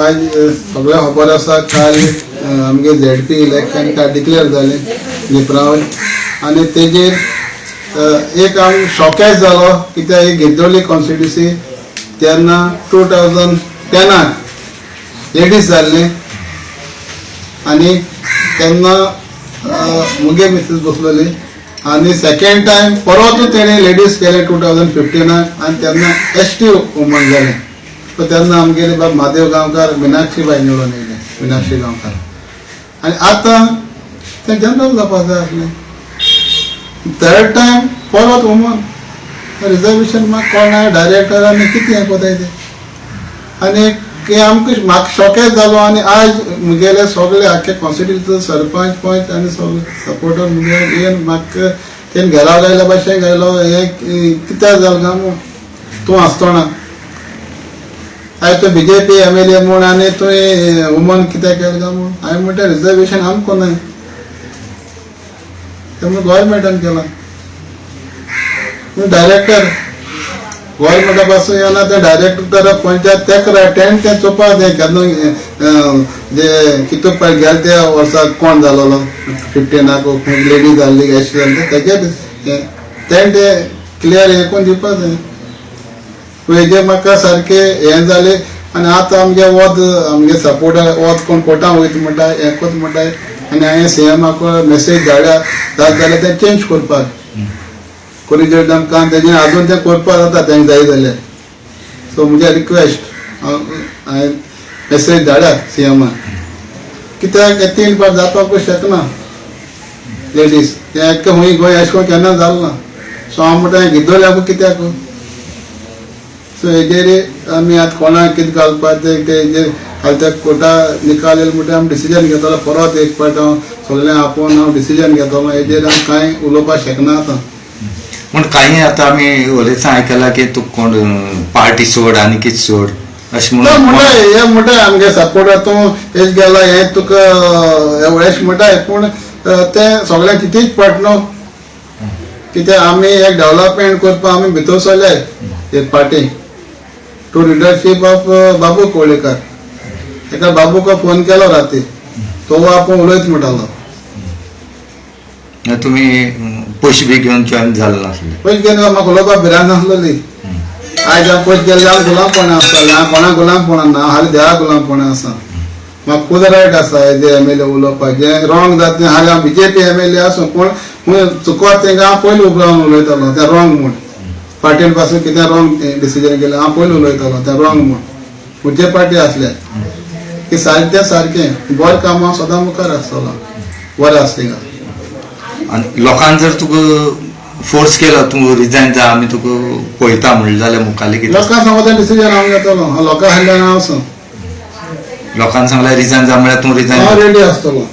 आज सगळें खबर आसा काल आमगे झेडपी इलेक्शन काल डिक्लेअर जालें लिपरावल आनी तेजेर एक हांव शॉकेज जालो कित्याक एक गिद्दोली कॉन्स्टिट्युन्सी तेन्ना 2010 लेडीज जाल्लें आनी तेन्ना मुगे मिसेस बसलोली आनी सेकेंड टायम परतूय तेणें लेडीज केलें 2015 आनी तेन्ना एस टी वुमन जालें. सो तेन्ना आमगेले बाब म्हादेव गांवकार मिनाक्षी बाय निवडून येयलें, मिनाक्षी गांवकार. आनी आतां तें जनरल जावपाक जाय आसलें. थर्ड टायम परत वुमन रिजर्वेशन म्हाका कळना डायरेक्टरांनी कितें हें कोताय तें. आनी हें आमकां म्हाका शॉकेज जालो. आनी आज मुगेले सगळे आख्खे कॉन्स्टिट्युन्सी सरपंच पंच आनी सगळे सपोर्टर मुगे येवन म्हाका तेणें घेराव घायल्या भाशेन घायलो. हें कित्याक जालें काय म्हूण तूं आसतना आयज तूं BJP MLA म्हूण आनी तुवें वुमन कित्याक केलें काय म्हूण. हांवें म्हणटा रिजर्वेशन आमकां न्हय, तें म्हूण गोवोरमेंटान केलां. डायरेक्टर गोवोरमेंटा पासून येना तें डायरेक्टर पंचायत तेका तेणें तें चोवपाक जाय केन्ना जे कितू पळय गेले त्या वर्सा कोण जालोलो 15 लेडीज जाल्ली एश जाल्ली तेजेर तेणें तें क्लियर हें करून दिवपाक जाय. हेजे म्हाका सारकें हें जालें. आनी आतां आमगे वत आमगे सपोर्टर वत कोण कोर्टां वयता म्हणटा हें कोत म्हणटा. आनी हांवें सीएमाक मेसेज धाडल्या जात जाल्यार तें चेंज करपाक कोरिजोर आमकां तेजें आजून तें करपाक जाता तेंका जाय जाल्यार. सो म्हजें रिक्वेस्ट हांवें मेसेज धाडा सीएमाक कित्याक हें 3 फावट जावपाकूच शकना लेडीज तें आख्खें हुंय गोंय अशें करून केन्ना जालें ना. सो हांव म्हणटा गिद्दोल्याकू कित्याक. सो हेजेर आमी आतां कोणाक कितें घालपाक तें तेजेर हाल त्या कोर्टा निकाल येयलो म्हणटा आमी डिसिजन घेतलो. परत एक फावट हांव सगळ्यांक आपोवन हांव डिसिजन घेतलो. हेजेर हांव कांय उलोवपाक शकना आतां. पूण कांय आतां आमी उलयता आयकलां की तूं कोण पार्टी सोड आनी कितें सोड अशें म्हणून म्हणटा हें म्हणटा आमगे सपोर्टर तूं हेच गेला हें तुका अशें म्हणटा. पूण तें सगळ्यांक कितेंच पट न्हू कित्याक आमी एक डेवलपमेंट करपाक आमी भितर सरले एक party to leadership of Babu Kavlekar. एका बाबूक फोन केलो राती तो आपूण उलयत म्हणटालो. तुमी पयशे बी घेवन जॉयन जाले नासले? पयशे घेवन म्हाका उलोवपाक भिरांत नासलोली. आयज हांव पयशे गेल्ले हांव गुलामपणा आसतालें. हांव कोणा गुलामपणा ना, हालीं देवा गुलामपणा आसा. म्हाका खूद रायट आसा एज MLA उलोवपाक. जें रॉंग जाता तें हालीं हांव BJP MLA आसूं पूण चुकत तेंकां हांव पयलीं उबो रावन उलयतालो तें रॉंग म्हूण. पार्टीन पासून कितें रॉंग डिसिजन केलें हांव पयलीं उलयतालो तें रॉंग म्हूण. म्हजे पार्टी आसले की सारकें तें सारकें बरें काम हांव सदां मुखार आसतलो बरें आसा थिंगा. आनी लोकांक जर तुका फोर्स केलो तूं रिजायन जा आमी तुका पळयता म्हणलें जाल्यार मुखाल्लें कितें? लोकांक सांगता डिसिजन हांव घेतलो. लोकां हाडल्यान हांव आसा. लोकांक सांगल्यार रिजायन जा म्हळ्यार तूं रिजायन हांव रेडी आसतलो.